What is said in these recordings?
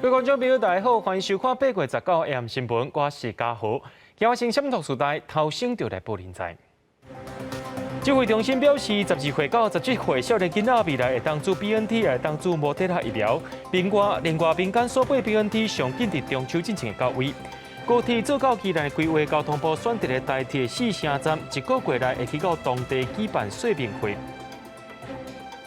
各位觀眾朋友，大家好，歡迎收看8月19 AM 新聞，我是嘉豪。今日先什讀時代頭先就來報您知。指揮中心表示，12歲到17歲少年囡仔未來會當注 BNT，會當注莫德納疫苗。另外，民間所買 BNT 上緊佇中秋進前到位。高鐵做到宜蘭的規劃，交通部選佇咧台鐵四城站，一個月內會去到當地舉辦說明會。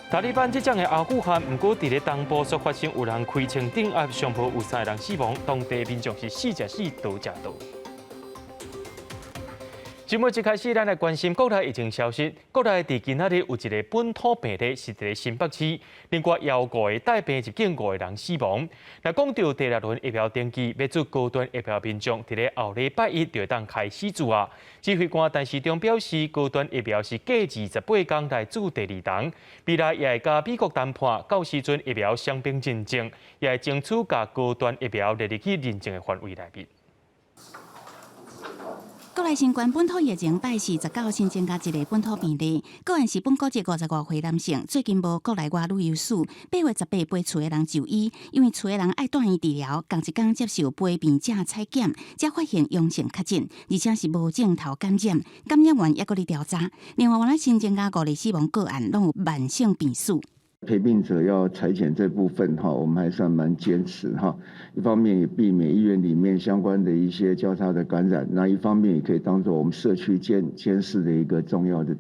塔利班執掌的阿富汗，毋過佇咧東部所發生有人開槍鎮壓，上無有三個人死亡，當地民眾是死食死，逃食逃。節目一開始，咱來關心國內疫情消息。國內佇今仔日有一個本土病例是佇咧新北市，另外有五個帶病入境五個人死亡。若講著第六輪疫苗登記，欲注高端疫苗民眾，佇咧後禮拜一就會當開始注啊。指揮官陳時中表示，高端疫苗是隔28天來注第二針，未來也會佮美國談判，到時陣疫苗雙邊認證，也會爭取共高端疫苗列入去認證的範圍內面。國內新冠本土疫情拜四19新增加一個本土病例，個案是本國籍55歲男性，最近無國內外旅遊史，8月18陪厝的人就醫，因為厝的人愛蹛院治療，仝一工接受陪病者採檢，才發現陽性確診，而且是無症頭感染，感染源猶閣咧調查。另外，原來新增加五個死亡個案，攏有慢性病史。陪病者要採檢這部分哈，我們還算蠻堅持哈。一方面也避免醫院裡面相關的一些交叉的感染，那一方面也可以當做我們社區監視的一個重要的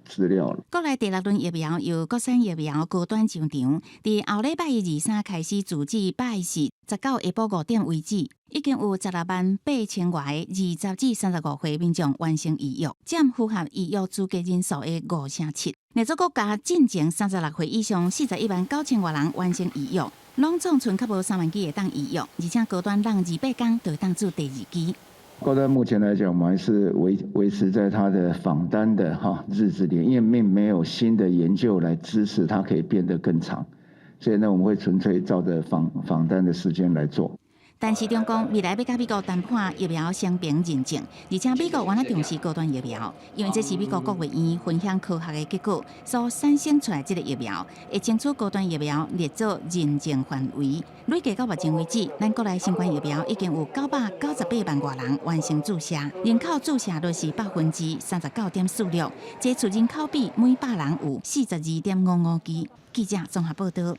資料。國內第六輪疫苗由國產疫苗高端上場，佇後禮拜一、二、三開始注至拜四19下晡5點為止，已經有16萬8千外個20至35歲民眾完成預約，佔符合預約資格人數的57%。立足國家進前36歲以上41萬9千外人完成預約，攏總賰較無3萬劑會當預約，而且高端人28天就會當注第二劑。高端目前來講，我們還是維持在它的仿單的哈日子裡，因為並沒有新的研究來支持它可以變得更長，所以呢，我們會純粹照着仿單的時間來做。陳時中講，未來欲佮美國談判疫苗雙邊認證，而且美國原來重視高端疫苗，因為這是美國國衛院分享科學的結果所產生出來這个疫苗，會爭取高端疫苗列做認證範圍。累計到目前為止，咱國內新冠疫苗已經有998萬外人完成注射，人口注射率是39.46%，這處人口比每百人有42.55劑。記者綜合報道。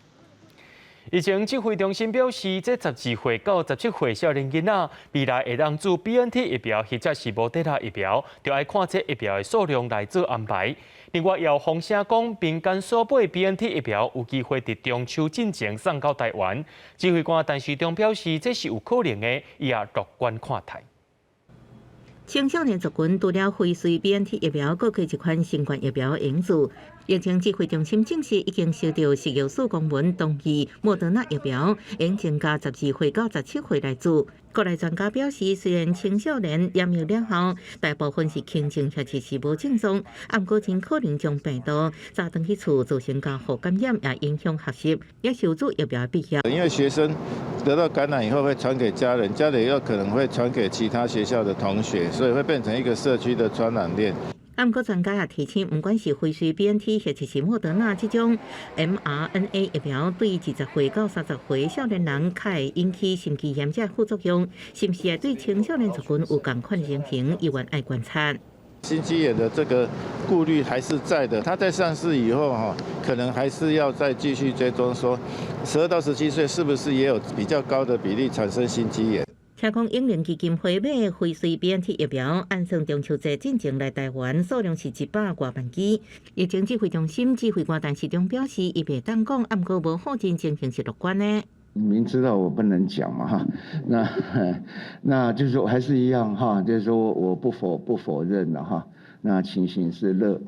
疫情指揮中心表示，這12歲到17歲少年囡仔，未來會當注 BNT 疫苗或者是莫德納疫苗，就愛看這疫苗的數量來做安排。另外，也有風聲講，民間所買 BNT 疫苗有機會佇中秋進前送到台灣。指揮官陳時中表示，這是有可能的，伊也樂觀看待。青少年族群除了輝瑞 BNT 疫苗，閣有一款新冠疫苗會用注。疫情指揮中心證實，已經收到食藥署公文，同意莫德納疫苗應增加12歲到17歲來注。國內專家表示，雖然青少年染疫了後，大部分是輕症或者是無症狀，毋過真可能將病毒帶轉去厝，造成交互感染，也影響學習，也是有注疫苗必要。因為學生得到感染以後會傳給家人，家裡又可能會傳給其他學校的同學，所以會變成一個社區的傳染鏈。毋過專家也提醒，毋管是輝瑞 BNT 或者是莫德納這種 mRNA 疫苗，對20歲到30歲少年人較會引起心肌炎這副作用，是毋是會對青少年族群有仝款情形，猶原愛觀察。心肌炎的這個顧慮還是在的，它在上市以後哈，可能還是要再繼續追蹤，說12到17歲是不是也有比較高的比例產生心肌炎？聽講永齡基金會買輝瑞 BNT 疫苗，按算中秋節進前來台灣，數量是100外萬劑。疫情指揮中心指揮官陳時中表示，伊袂當講，毋過無否認情形是樂觀的。明知道我不能講嘛哈，那就是說還是一樣哈，就是說我不否認了哈。那情形是樂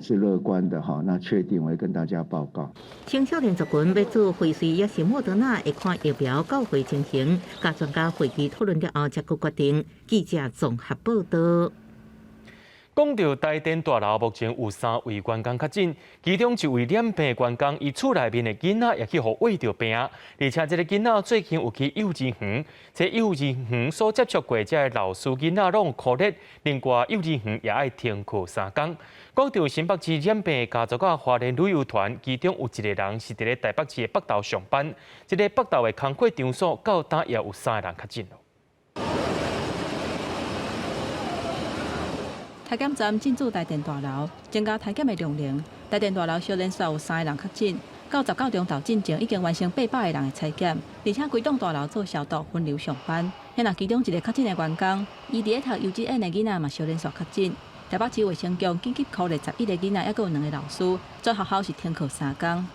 觀的哈，那確定我會跟大家報告。青少年族群欲注輝瑞抑是莫德納，會看疫苗到貨情形，佮專家會議討論了後，才閣決定。記者綜合報道。講到台電大樓，目前有三位員工確診，其中一位染病員工，伊厝內面的囡仔也去予穢著病，而且這个囡仔最近有去幼稚園，這幼稚園所接觸過這个老師囡仔攏有箍熱，另外幼稚園也愛停課3工。講到新北市染病家族佮花蓮旅遊團，其中有一个人是佇咧台北市的北投上班，這个北投的工課場所到今也有三个人確診。台檢站進駐台電大樓，增加台檢的量能。台電大樓小連續有三个人確診，到19鐘頭進前已經完成800个人的採檢，而且規棟大樓做消毒分流上班。遐若其中一个確診的員工，伊佇咧讀幼稚園的囡仔嘛小連續確診。台北市衛生局緊急箍熱11个囡仔，抑閣有兩个老師，全學校是停課3工。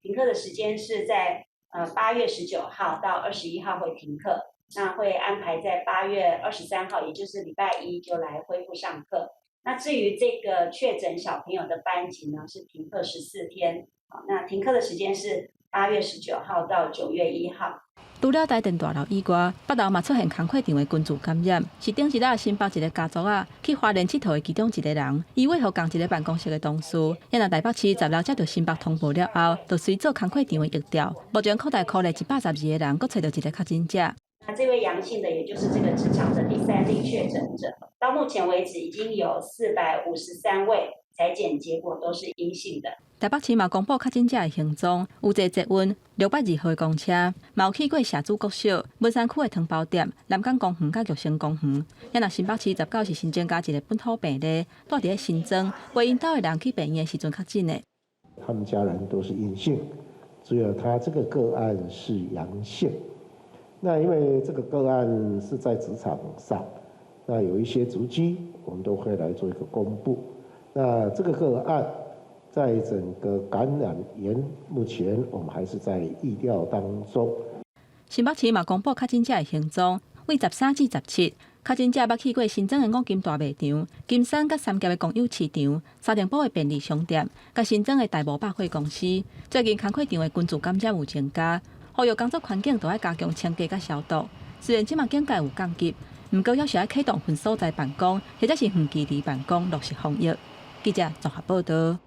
停課的時間是在8月19號到21號會停課，那會安排在8月23號，也就是禮拜一就來恢復上課。那至於這個確診小朋友的班級呢，是停課14天。那停課的時間是8月19號到9月1號。除了台電大樓以外，北投嘛出現工課場的群聚感染，是頂一日新北一个家族仔去花蓮𨑨迌的其中一个人，伊委予仝一个辦公室的同事，也若台北市16接著新北通報了後，就隨做工課場的疫調，目前擴大箍熱112个人，閣揣著一个確診者。那這位陽性的，也就是這個職場的第三例確診者，到目前為止已經有453位採檢結果都是陰性的。台北市嘛公布確診者的行蹤，有坐捷運602號的公車，嘛有去過社子國小、文山區的湯包店、南港公園佮玉成公園。也若新北市19是新增加一个本土病例，蹛佇咧新莊，為𪜶兜的人去病院的時陣確診的。他們家人都是陰性，只有他這個個案是陽性。那因為這個個案是在職場上，那有一些足跡，我們都會來做一個公布。那這個個案在整個感染源，目前我們還是在疫調當中。新北市嘛公布確診者的行蹤，為13至17，確診者捌去過新莊的五金大賣場、金山佮三峽的公有市場、三重埔的便利商店、佮新莊的大無百貨公司。最近工課場的群聚感染有增加。呼籲工作環境都愛加強清潔佮消毒。雖然這馬警戒有降級，毋過猶是愛啟動分所在辦公，或者是遠距離辦公落實防疫。記者綜合報道。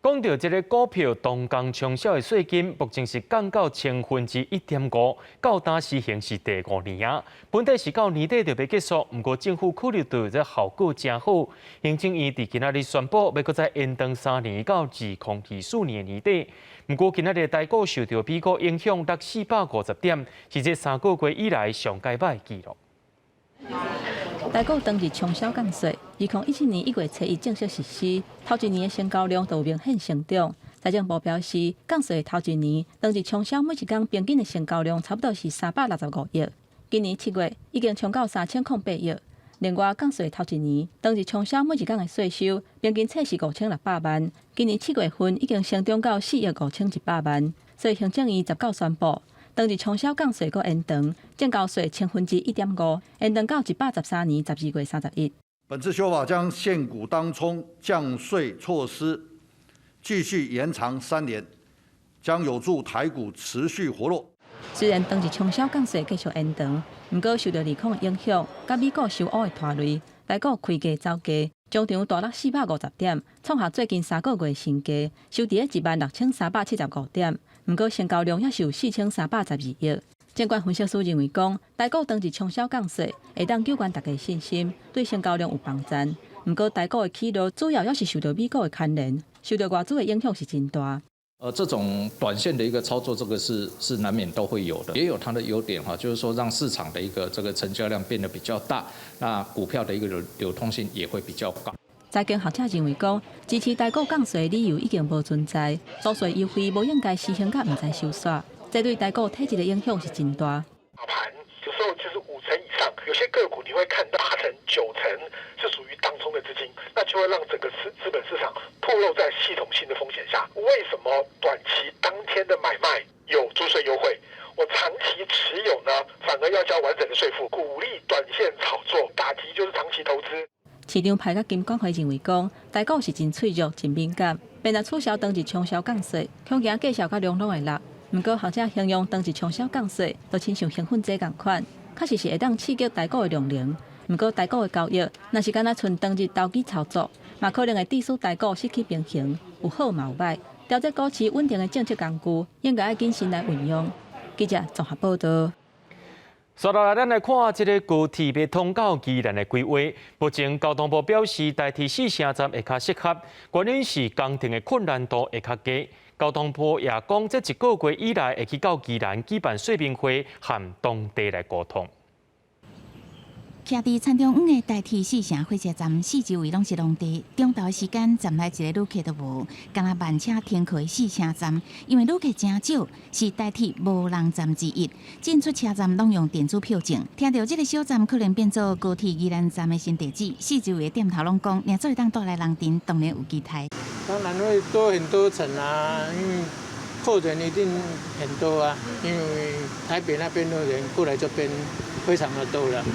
講著這个股票當工沖銷的稅金，目前是降到1.5%，到今施行是第五年啊。本底是到年底就欲結束，毋過政府考慮著這效果誠好，行政院佇今仔日宣布，欲閣再延長3年到2024年年底。毋過今仔日台股受著美股影響，落450點，是這3個月以來上蓋歹的紀錄。台股當日沖銷降稅，2017年1月初一正式實施，頭一年的成交量就有明顯成長。財政部表示，降稅頭一年當日沖銷每一工平均的成交量差不多是365億，今年7月已經衝到3008億。另外，降稅頭一年當日沖銷每一工的稅收平均測是5600萬，今年7月份已經成長到4億5100萬。所以行政院19宣布，當日沖銷降稅閣延長，證交稅1.5%，延長到113年12月31。本次修法將現股當沖降稅措施繼續延長3年，將有助台股持續活絡。雖然當日沖銷降稅繼續延長，毋過受著利空的影響，佮美股受烏的拖累，台股開低走低，終場大落450點，創下最近3個月新低，收佇咧16,375點。毋過成交量猶是有4312億。證券分析師認為講，台股當日沖銷降稅，會當救援大家信心，對成交量有幫助。毋過台股的起落主要猶是受著美股的牽連，受著外資的影響是真大。這種短線的一個操作，這個是難免都會有的，也有它的優點哈，就是說讓市場的一個這個成交量變得比較大，那股票的一個流通性也會比較高。財經學者認為講，支持台股降稅的理由已經無存在，租稅優惠無應該實行甲毋知收煞，這對台股體質的影響是真大。大盤有時候就是5成以上，有些個股你會看8成、9成是屬於當沖的資金，那就會讓整個資本市場暴露在系統性的風險下。為什麼短期當天的買賣有租稅優惠，我長期持有呢，反而要交完整的稅負？鼓勵短線炒作，打擊就是長期投資。市場派佮金管會認為講，台股是真脆弱、真敏感，變若取消當日沖銷降稅，恐驚繼續佮量攏會落。毋過學者形容當日沖銷降稅，就親像興奮劑仝款，確實是會當刺激台股的量能。毋過台股的交易，若是干焦賰當日投機操作，嘛可能會致使台股失去平衡，有好嘛有歹。調節股市穩定的政策工具，應該愛謹慎來運用。記者綜合報道。接落來，咱來看這个高鐵欲通到宜蘭的規劃。目前交通部表示，台鐵四城站會較適合，原因是工程的困難度會較低。交通部也講，這一個月以來會去到宜蘭舉辦說明會，和當地來溝通。徛佇田中央的台鐵四城火車站，四周圍攏是農地。中晝的時間，站內一個旅客都無，敢若慢車停靠的四城站，因為旅客誠少，是台鐵無人站之一。進出車站攏用電子票證。聽著這个小站可能變做高鐵宜蘭站的新地址，四周圍的店頭攏講，若做會當帶來人潮，當然有期待。當然會多很多層啊，因為客人一定很多啊，因為台北那邊的人過來這邊非常的多了。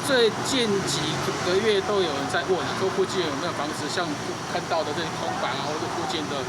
最近幾個月都有人在問，說附近有沒有房子，像看到的這些空房啊，或者附近的，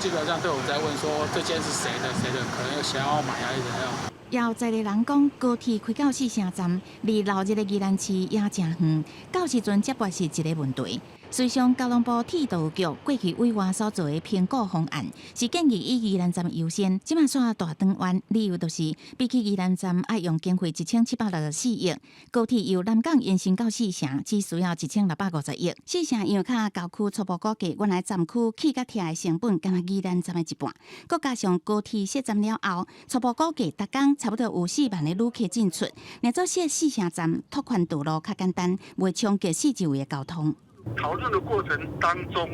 基本上都有在問，說這間是誰的，誰的，可能有想要買還是怎樣。也有在地人講，高鐵開到四城站，離鬧熱的宜蘭市也誠遠，到時陣接駁是一个問題。隨上交通部鐵道局過去委外所做的評估方案，是建議以宜蘭站優先。這馬煞大轉彎，理由就是比起宜蘭站愛用經費1764億，高鐵由南港延伸到四城，只需要1650億。四城因為較郊區初步估計，原來站區起佮拆的成本，敢若宜蘭站的一半。閣加上高鐵設站了後，初步估計逐工差不多有4萬个旅客進出。若做設四城站，拓寬道路較簡單，袂衝擊四周圍的交通。討論的過程當中，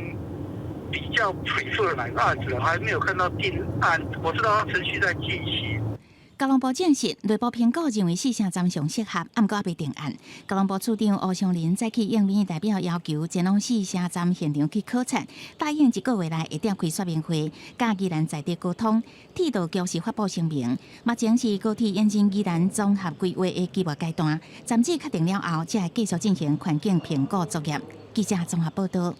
比較 prefer 哪個案子，還沒有看到定案。我知道它程序在進行。交通部證實，內部評估認為四城站上適合，毋過猶未定案。交通部處長吳松仁早起應民意代表要求，前往四城站現場去考察，答應一個月內會召開說明會，佮宜蘭在地溝通。鐵道局是發布聲明，目前是高鐵延伸宜蘭綜合規劃的計劃階段，站址確定了後，才會繼續進行環境評估作業。記者綜合報道。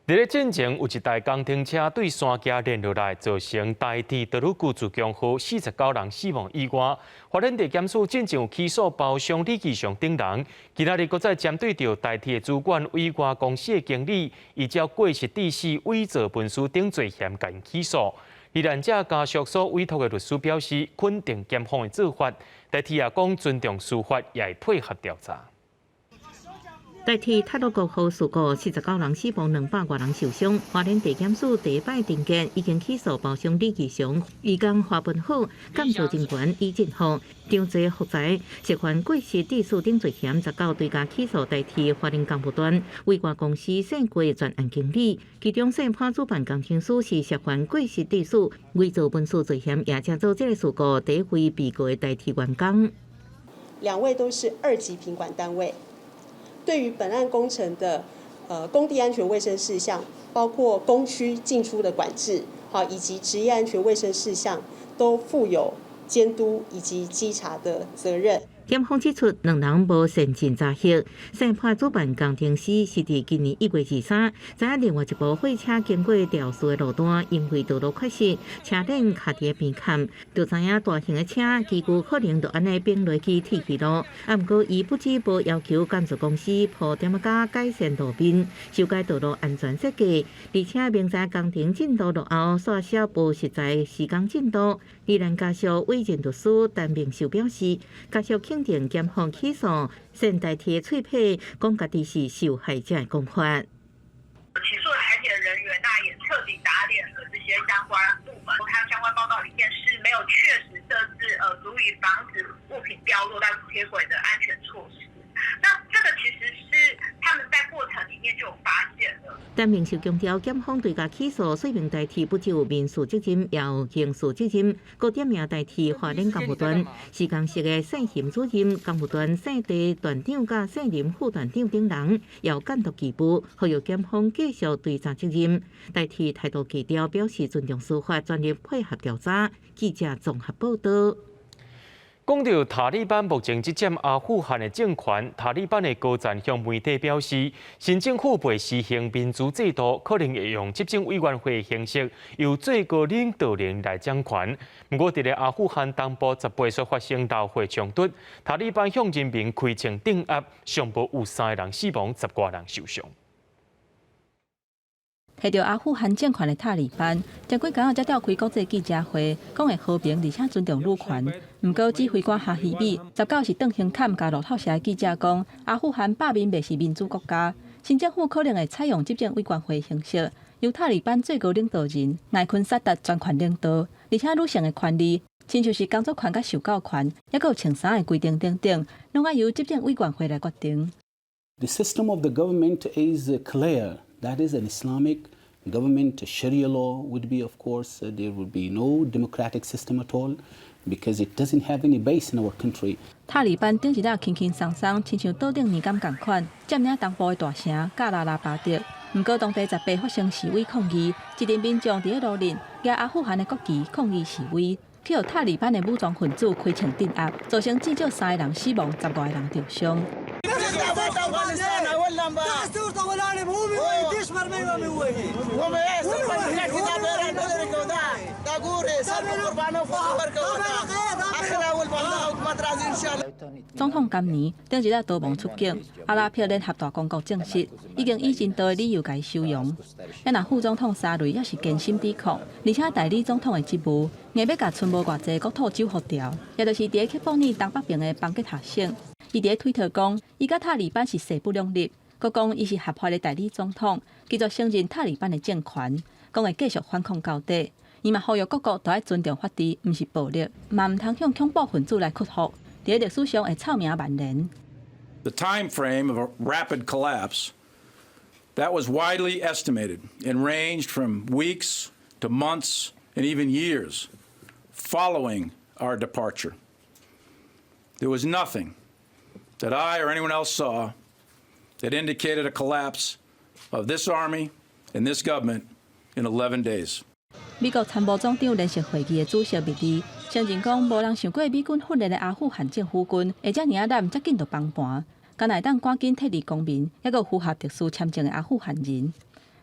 佇咧進前有一台工程車對山崎連落來，造成台鐵多魯閣自強號49人死亡意外。花蓮地檢署進前有起訴包商李義祥等人，今仔日閣再針對著台鐵主管委外公司的經理，依照過失致死、偽造文書等罪嫌共起訴。罹難者家屬所委託的律師表示，肯定檢方的做法，台鐵也講尊重司法，也會配合調查。台鐵太魯閣號事故，49人死亡，200外人受傷。花蓮地檢署第一擺定見，已經起訴包商李義祥、義工華文虎、監造人員李進福、張濟福財，涉犯過失致死等罪嫌，19追加起訴台鐵花蓮工務段委外公司姓郭專案經理，其中姓潘主辦工程師是涉犯過失致死、偽造文書罪嫌，也成做這个事故第一位被告的台鐵員工。兩位都是二級品管單位。對於本案工程的工地安全衛生事項，包括工區進出的管制，好以及職業安全衛生事項，都負有監督以及稽查的責任。檢方指出，兩人無善盡責行。姓潘主辦工程師是佇今年1月23，知影另外一部貨車經過肇事的路段，因為道路缺失，車輪卡佇邊崁，就知影大型的車機具可能就按呢反落去鐵皮路。啊，毋過伊不止無要求建築公司鋪點仔膠改善路面，修改道路安全設計，而且明知工程進度落後，煞寫無實在時間進度。罹難家屬委任律師陳明秀表示，家屬肯定檢方起訴，先代替喙皮，講家己是受害者的講法。起訴台鐵人員，那也徹底打臉了這些相關部門。他相關報告裡面是沒有確實設置足以防止物品掉落到鐵軌的安全措施。那這個其實是他們在過程裡面就有發現了。陳明秀強調，檢方追加起訴，說明台鐵不只有民事責任，也有刑事責任。閣點名台鐵花蓮工務段施工室的姓邢主任、工務段姓鄭段長佮姓林副段長等人，也有監督義務，呼籲檢方繼續追查責任。台鐵態度低調，表示尊重司法，全力配合調查。記者綜合報道。講到塔利班目前執掌阿富汗的政權，塔利班的高層向媒體表示，新政府袂實行民主制度，可能會用執政委員會形式，由最高領導人來掌權。毋過，佇咧阿富汗東部18歲發生流血衝突，塔利班向人民開槍鎮壓，上無有三个人死亡，十外人受傷。提著阿富汗政權的塔利班，前幾工才召開國際記者會，講會和平而且尊重女權。毋過指揮官哈希米19是當胸坎佮路透社的記者講，阿富汗罷免袂是民主國家，新政府可能會採用執政委員會形式，由塔利班最高領導人艾昆薩達專權領導，而且女性的權利，親像是工作權佮受教權，抑閣有穿衫的規定等等，攏愛由執政委員會來決定。 The system of the government is clear. That is an Islamic government. Sharia law would be, of course, there would be no democratic system at all because it doesn't have any base in our country. 塔利班頂一日輕輕鬆鬆，親像倒頂年金仝款，佔領東部的大城賈拉拉巴德。毋過當地18發生示威抗議，一陣民眾佇咧路頂舉阿富汗的國旗抗議示威，去予塔利班的武裝分子開槍鎮壓，造成至少三个人死亡，十外个人受傷。總統甘尼頂一日逃亡出境，阿拉伯聯合大公國證實已經以人道的理由共伊收容。啊若副總統沙雷猶是堅心抵抗，而且代理總統的職務硬欲共賰無偌濟國土州予調，也就是佇咧喀布爾東北邊的邦吉塔省。伊佇咧推特講，伊佮塔利班是勢不兩立，閣講伊是合法的代理總統，拒絕承認塔利班的政權，講會繼續反抗到底。伊嘛呼籲各國都愛尊重法治，毋是暴力，嘛毋通向恐怖分子來屈服。佇咧歷史上會臭名蔓延。 The time frame of a rapid collapse that was widely estimated and ranged from weeks to months and even years following our departure. There was nothing that I or anyone else saw that indicated a collapse of this army and this government in 11 days. 美國參謀總長聯席會議的主席密利承認講，無人想過美軍訓練的阿富汗政府軍會遮爾仔濫，遮緊就崩盤，敢若會當趕緊撤離公民，抑閣符合特殊簽證的阿富汗人。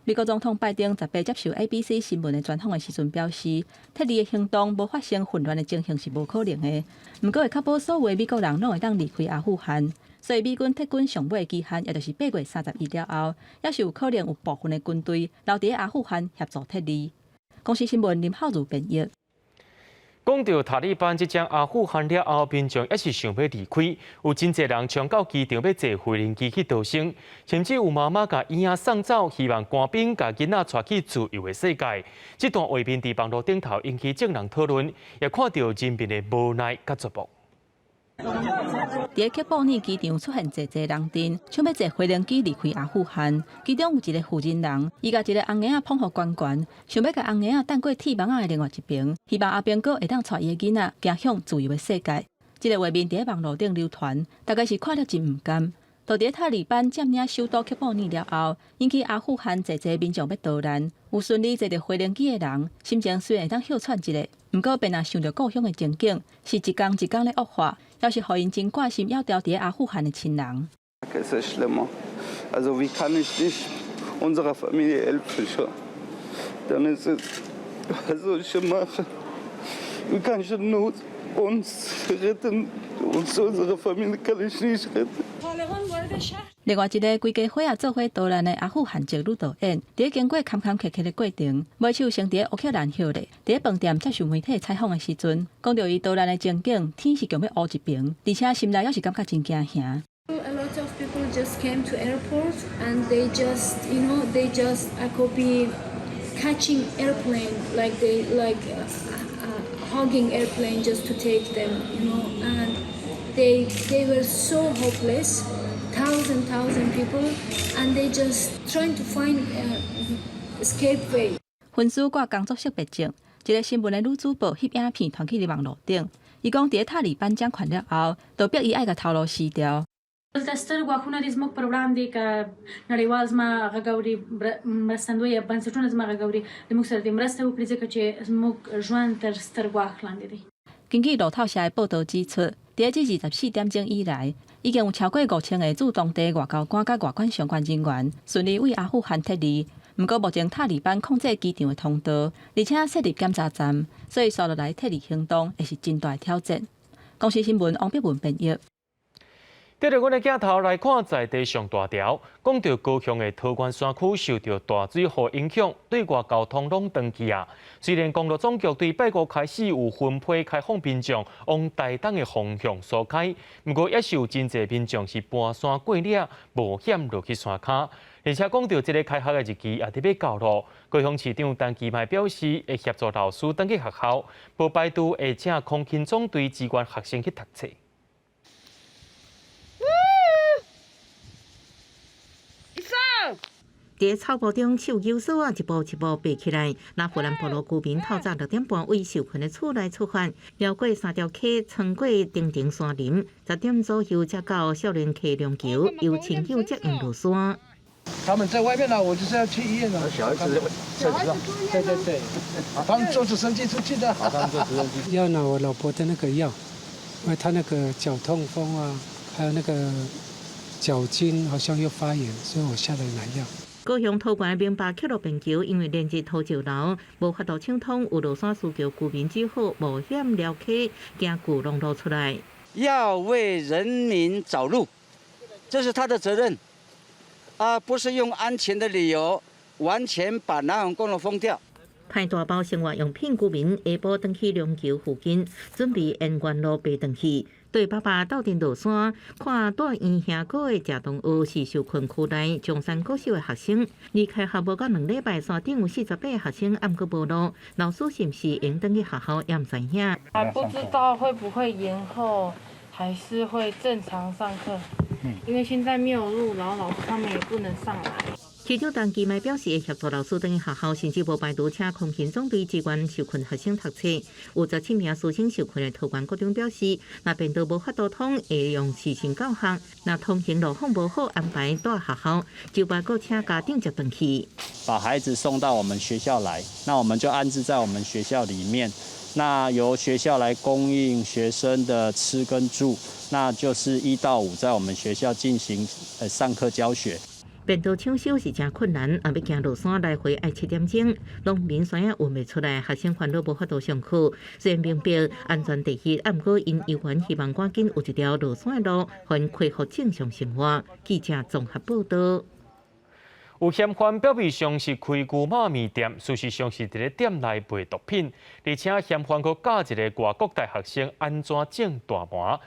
美國總統拜登18接受 ABC 新聞的專訪的時陣表示，撤離的行動無發生混亂的情形是無可能的，毋過會確保所有的美國人攏會當離開阿富汗。所以美軍撤軍上尾期限，也就是8月31了後，猶是有可能有部分的軍隊留佇阿富汗協助撤離。公視新聞林浩如編譯。講到塔利班執掌阿富汗了後，民眾猶是想欲離開，有真濟人衝到機場欲坐飛行機去逃生，甚至有媽媽共嬰仔送走，希望官兵共囡仔帶去自由的世界。這段畫面佇網路頂頭引起眾人討論，也看著人民的無奈佮絕望。佇咧喀布爾機場出現濟濟人陣，搶欲坐飛行機離開阿富汗。其中有一個婦人人，伊共一个紅嬰仔捧予懸懸，想欲共紅嬰仔擲過鐵網仔的另外一邊，希望阿兵哥會當帶伊的囡仔行向自由的世界。這个畫面佇咧網路頂流傳，大家是看了真毋甘。就佇咧塔利班佔領首都喀布爾了後，引起阿富汗濟濟民眾欲逃難，有順利坐著飛行機的人，心情雖然會當歇喘一下，毋過便若想著故鄉的情景，是一工一工咧惡化，猶是予𪜶真掛心猶牢佇咧阿富汗的親人。 Es ist schlimmer. Also wie kann ich nicht unserer Familie helfen schon? Dann ist es, was soll ich machen? Wie kann ich nur uns retten? Und unsere Familie kann ich nicht retten. 另外一个規家伙仔做伙逃難的阿富汗籍女導演，佇咧經過坎坎坷坷的過程，尾手先佇咧烏克蘭歇咧，佇咧飯店接受媒體採訪的時陣，講著伊逃難的情景，天是強欲烏一爿，而且心內猶是感覺真驚嚇。 A lot of people just came to airport and they just, you know, they just copy catching airplane like they like hogging airplane just to take them, and they were so hopeless, thousand thousand people, and they just trying to find escape way. 粉絲掛工作識別證，一个新聞的女主播翕影片傳去網路頂，伊講佇咧塔利班掌權了後，就逼伊愛共頭路辭掉。 دلته ستر ګواښونه دي زموږ پر وړاندې که نړیوال زما غږ اوري مرستندوی بنسټونه زما غږ اوري له موږ سره دې مرسته وکړي ځکه چې زموږ ژوند تر ستر ګواښ لاندې دی. 根據路透社的報導指出，佇這24點鐘以來，已經有超過5000個駐當地外交官佮外管相關人員順利對阿富汗撤離。毋過目前塔利班控制機場的通道，而且設立檢查站，所以紲落來撤離行動會是真大的挑戰。公視新聞王碧文編譯。綴著阮的鏡頭來看，在地上大條，講著高雄的桃源山區受著大水雨影響，對外交通攏斷去啊。雖然公路總局對拜五開始有分批開放民眾往台東的方向疏開，毋過猶是有真濟民眾是跋山過嶺，冒險落去山跤。而且講著這个開學的日期也佇欲到囉，高雄市長陳其邁表示會協助老師轉去學校，無排除會請空勤總隊支援學生去讀冊。佇草埔中，手搝索仔一步一步爬起來。那湖南部落居民透早6點半對受困的厝內出發，繞過三條溪，穿過重重山林，10點左右才到少年溪龍橋，由親友接應落山。他們在外面啦，我就是要去醫院啦。小孩子，小孩子對對對，他們坐直升機出去的。他們坐直升機。要拿我老婆的那個藥，因為她那個腳痛風啊，還有那個腳筋好像又發炎，所以我下來拿藥。高雄桃園明巴鐵路便橋，因為連日土石流，無法度暢通，有落山需求，居民只好冒險撩溪，行巨浪路出來。要為人民找路，這是他的責任，而不是用安全的理由完全把南橫公路封掉。派大包生活用品，居民下晡轉去龍橋附近，準備沿原路爬轉去。對爸爸鬥陣落山，看蹛院兄哥的食同學是受困區內中山國小的學生。離開學無到2禮拜，山頂有48個學生猶閣無路，老師是毋是會轉去學校也毋知影。還不知道會不會延後，還是會正常上課？因為現在沒有路，然後老師他們也不能上來。市長陳其邁表示，會協助老師轉去學校，甚至無排除請空勤總隊支援受困學生讀冊。有17名師生受困的桃園國中表示，若便道無法度通，會用視訊教學；若通行路況無好，安排蹛學校，就閣請家長接轉去。把孩子送到我們學校來，那我們就安置在我們學校裡面。那由學校來供應學生的吃跟住，那就是1到5在我們學校進行上課教學。便道搶修是誠困難，也欲行落山來回愛7點鐘，農民山也運袂出來，學生煩惱無法度上課。雖然明白安全第一，毋過𪜶猶原希望趕緊有一條落山的路，予𪜶恢復正常生活。記者綜合報導。有嫌犯表面上是開牛肉麵店，事實上是佇咧店內賣毒品，而且嫌犯閣教一个外國大學生按怎種大麻。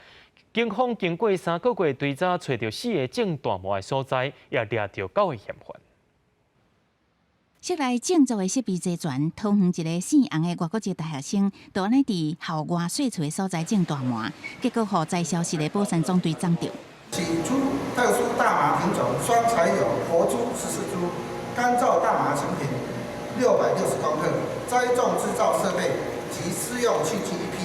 警方經過3個月追查，揣著4个種大麻的所在，也掠著9个嫌犯。室內種作的設備齊全，桃園一个姓洪的外國籍大學生，就按呢佇校外細厝的所在種大麻，結果予知消息的保山總隊掌著。起出特殊大麻品種雙彩有活株14株，乾燥大麻成品660公克，栽種製造設備及施用器具一批，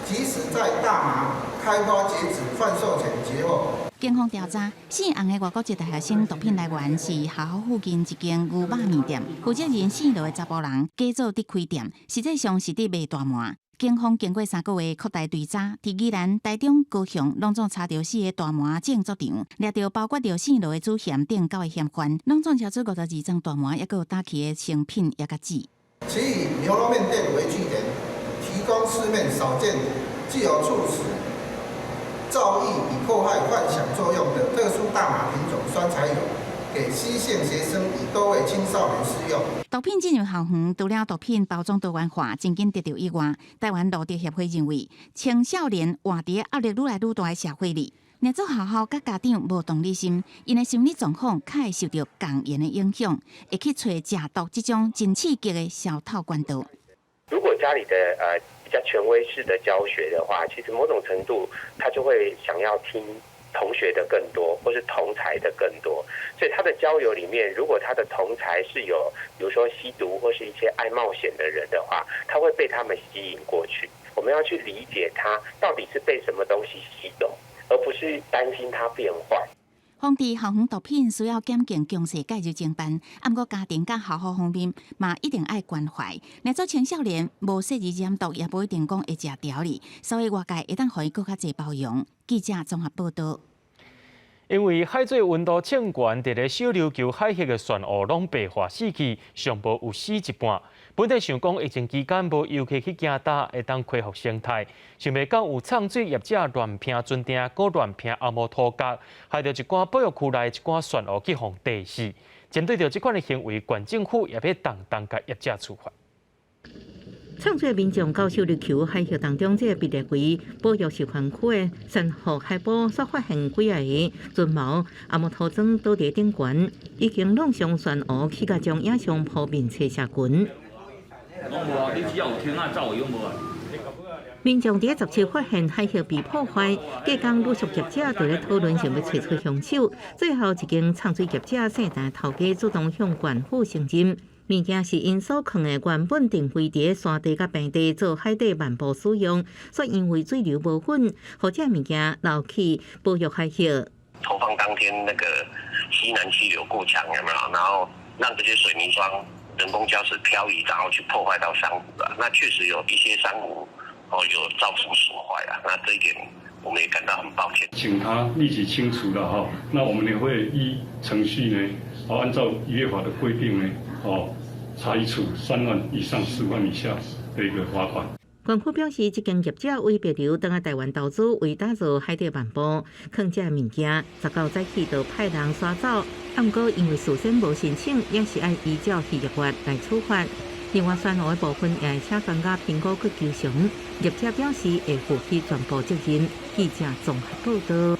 即使在大麻開花截止販售前截獲。警方調查，姓洪的外國籍大學生毒品來源是學校附近一間牛肉麵店，負責人姓羅的查埔人，假做佇開店，實際上是佇賣大麻。警方經過3個月擴大追查，佇宜蘭、台中、高雄，攏總查著4个大麻種作場，掠著包括著姓羅的主嫌等9个嫌犯，攏總查出52張大麻，抑閣有打氣的成品，抑佮紙。其以牛肉麵店為據點，提供市面少見、具有促使造詣與破壞幻想作用的特殊大麻品種酸菜油，給 C 縣學生與多位青少年施用。毒品進入校園，除了毒品包裝多元化，真緊得著以外，台灣路德協會認為，青少年活佇壓力愈來愈大的社會裡，若做學校佮家長無同理心，𪜶的心理狀況較會受著共言的影響，會去揣食毒這種真刺激的消透管道。如果家裡的比較權威式的教學的話，其實某種程度他就會想要聽同學的更多，或是同儕的更多，所以他的交友裡面，如果他的同儕是有，比如說吸毒或是一些愛冒險的人的話，他會被他們吸引過去。我們要去理解他到底是被什麼東西吸走，而不是擔心他變壞。防治校園毒品需要檢警強勢介入偵辦，毋過家庭佮學校方面嘛一定愛關懷。若做青少年無細膩染毒，也無一定講會食調理，所以外界會當予伊閣較濟包容。記者綜合報道。因為海水溫度升懸，佇咧小琉球海域的珊瑚攏白化死去，上無有死一半。本底想講疫情期間無遊客去行礁，會當恢復生態，想袂到有藏水業者亂拼船釘，閣亂拼紅毛塗角，害著一寡保育區內一寡珊瑚去予地死。針對著這款的行為，縣政府也欲重重共業者處罰。藏水民眾到小琉球海域當中，這個被列為保育示範區的珊瑚海埔，煞發現幾仔个船錨、紅毛塗磚倒佇頂懸，已經弄傷珊瑚，去共將影像鋪面冊社群。攏無啊！你只要有天啊，走有無啊？民眾佇17發現海域被破壞，隔工陸續業者佇咧討論想欲揣出兇手。最後一間藏水業者姓陳頭家主動向縣府承認，物件是𪜶所囥的，原本定位佇山地佮平地做海底漫步使用，煞因為水流無穩，予這物件流去保育海域。投放當天那個西南氣流過強，有沒有？然後讓這些水泥樁、人工礁石漂移，然後去破壞到珊瑚了。那確實有一些珊瑚哦，有造成損壞啊。那這一點我們也感到很抱歉。請他立即清除了哈。那我們也會依程序呢，哦，按照漁業法的規定呢，哦，裁處3萬以上10萬以下的一個罰款。縣府表示，這間業者為別流轉來台灣投資，為打造海底漫步，囥這物件，19早起就派人刷走。毋過因為事先無申請，也是愛依照漁業法來處罰。另外，珊瑚的部分也會請專家評估去求償。業者表示會負起全部責任。記者綜合報道。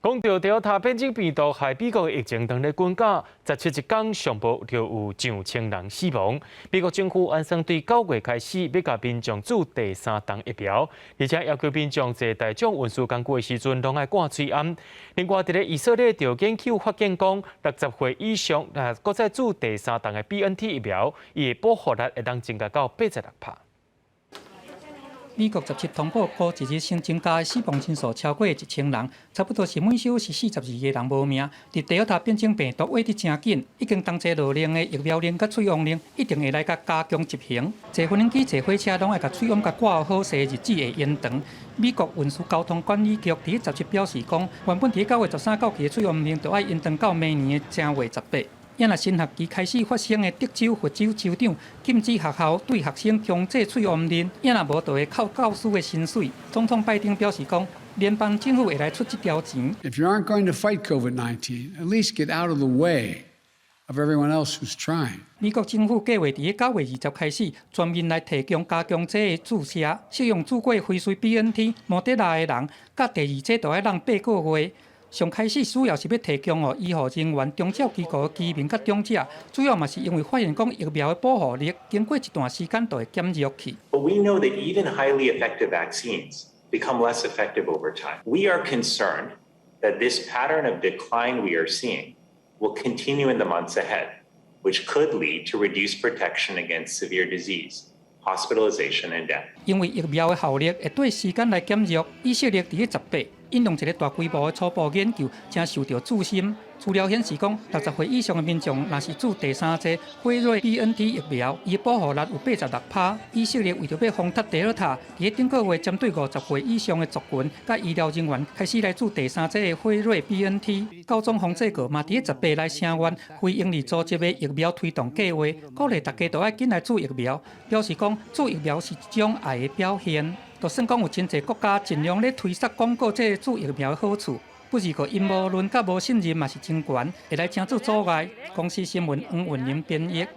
講到 Delta 變種病毒害美國疫情當咧滾價，17一工上報就有上千人死亡。美國政府按算對9月開始欲共民眾注第三針疫苗，而且要求民眾坐大眾運輸工具的時陣攏愛掛喙罨。另外，佇咧以色列就研究發現講，60歲以上若閣再注第三針的 BNT 疫苗，伊的保護力會當增加到86%。美國17通報，過一日新增加的死亡人數超過1000人，差不多是每小時42個人無命。佇德爾塔變種病毒穢得誠緊，已經同齊落令的疫苗令佮喙罨令，一定會來共加強執行。坐飛機、坐火車攏愛共喙罨共掛好勢，日子會延長。美國運輸交通管理局佇17表示講，原本佇9月13到期的喙罨令，著愛延長到明年的正月18。也若新學期開始發生的德州、佛州州長禁止學校對學生強制喙罨令，也若無就會扣教師的薪水。總統拜登表示講，聯邦政府會來出這條錢。 If you aren't going to fight COVID-19, at least get out of the way of everyone else who's trying. 美國政府計劃佇9月20開始全面來提供加強劑的注射，適用注過輝瑞 BNT、莫德納的人，佮第二劑著愛等八個月。上開始主要是欲提供予醫護人員、長照機構的居民佮長者，主要嘛是因為發現講疫苗的保護力經過一段時間就會減弱去。 But we know that even highly effective vaccines become less effective over time. We are concerned that this pattern of decline we are seeing will continue in the months ahead, which could lead to reduced protection against severe disease, hospitalization and death. 因為疫苗的效力會對時間來減弱，以色列佇18引用一個大規模的初步研究，誠受著注心。資料顯示講，60歲以上的民眾若是注第三劑輝瑞 BNT 疫苗，伊保護力有86%。以色列為著欲防堵德爾塔，佇頂個月針對50歲以上的族群佮醫療人員開始來注第三劑的輝瑞 BNT。教宗方濟各嘛佇18來聲援非營利組織的疫苗推動計劃，鼓勵大家都愛緊來注疫苗，表示講注疫苗是一種愛的表現。就算講有真濟國家盡量咧推捒廣告這個注疫苗的好處，不過陰謀論佮無信任嘛是真懸，會來成做阻礙。公視新聞黃雲玲編譯。